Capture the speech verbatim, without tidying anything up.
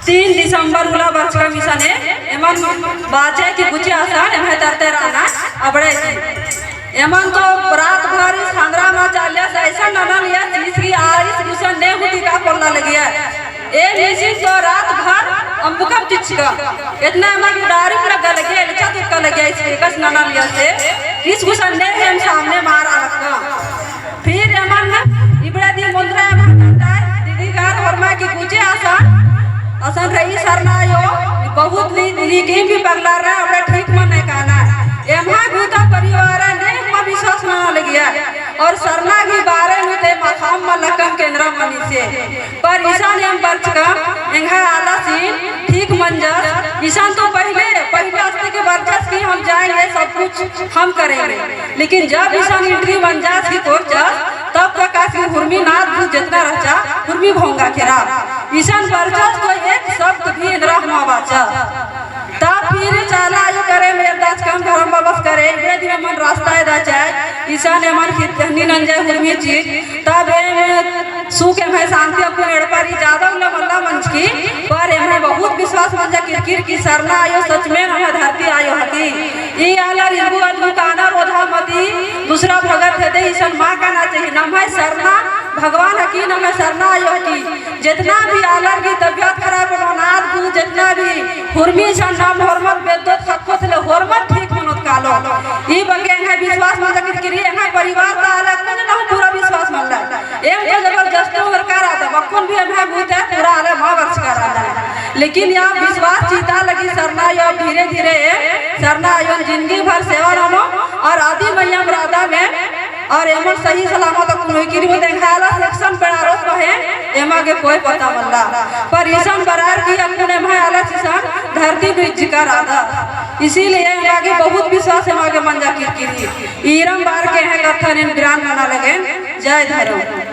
तीन दिसंबर उल्ला बरचकम इसन एमन बाचे की गुचे असन एम्है तरते रअना अबड़े की। एमन तो रात भर इस खंदरा मा चाल्या से ऐसा नना लिया, तीसरी आरिस गुसन ने हुटी का कोल्ला लगिया। ए निसिन तो रात भर अम्बुकम चिचका। इतना एमा की डारिम लग्गा लगिया, एलचा तुक्का लगिया, इस एकस नना लिया से। इस गुसन ने हम सामने मार आलक्का। फिर एमन इबड़ा दी मुंदरा एमन डंडा दीदी घर होरमा की गुचे असन, असन रई सरना आयो, बहुत नी, नी की भी पगला रहा, अपना ठीक मन नहीं कहना। एम्हा गूथा परिवार ने एम्हा विश्वास ना लगिया। और सरना की बारे में ते मखाम मलकम केंद्रा मनी से। पर इसन एम बरचकम, एंग्है आलासिन ठीक मंजस। इसन तो पहले, पहले अस्ती के बरचस कि हम जाएंगे, सब कुछ हम करेंगे। लेकिन जब इसन entry मंजस की कोरचस, तब तक आस की हुरमी नाद भू जितना रहचा, हुरमी भोंगा केरा। इसन बरचस तो एक शब्द भी एन्दरा हूँ मा बाचस। तब फिर चाला आयो करे, मेर दाचकम धरम बाबस करे, इबड़े दिम एमन रास्ता एदा चाय, इसन एमन खितहनी नंजय हुरमी चीज, तब एम सुख एम्है शांति अक्कुन एड़पा रई, ज्यादा उल्ला मल्ला मंजकी, पर एम्है बहुत विश्वास मंजा किरकिर की सरना आयो सच में नम्है धरती आयो हकी। ई आलर इरगु अदगु काना रोधा मती, दूसरा भगत हेदे इसन मा काना चाहिए। नम्है सरना भगवान हकी, नम्है सरना आयो हकी। जितना भी आलर की तबियत खराब होना, आद कु जितना भी हुरमी सन नाम होरमत बेद्दोत खक्खोत ले होरमत ठीक मनोत कालो। ई बग्गे एंग्है विश्वास मंजा किरकिरी, एंग्है परिवार ता आलर कुछ ना पूरा विश्वास मंजा। एम तो जबरदस्ती होरका रअदम, अक्कुन भी एम्है भूत है, पूरा आले मा बरचका रअदम। लेकिन या विश्वास चिता लगी सरना आयो, धीरे धीरे एम सरना आयो जिंदगी भर सेवा ननो और आदि मइय्याँ रअदम एम और एमन सही सलामत अक्कुन हुई किरी होते खाला सेक्शन बेड़ारोस बहे, एमा गे कोई पता मल्ला। पर इसन बरार की अक्कुन एम्है आलस इसन धरती नू इज्जका रअदस। इसीलिए एमा गे बहुत विश्वास एमा गे मंजा किरकिरी। ईरम बार के हैं कत्थन एन बिरान मना लगेन। जय धर्म।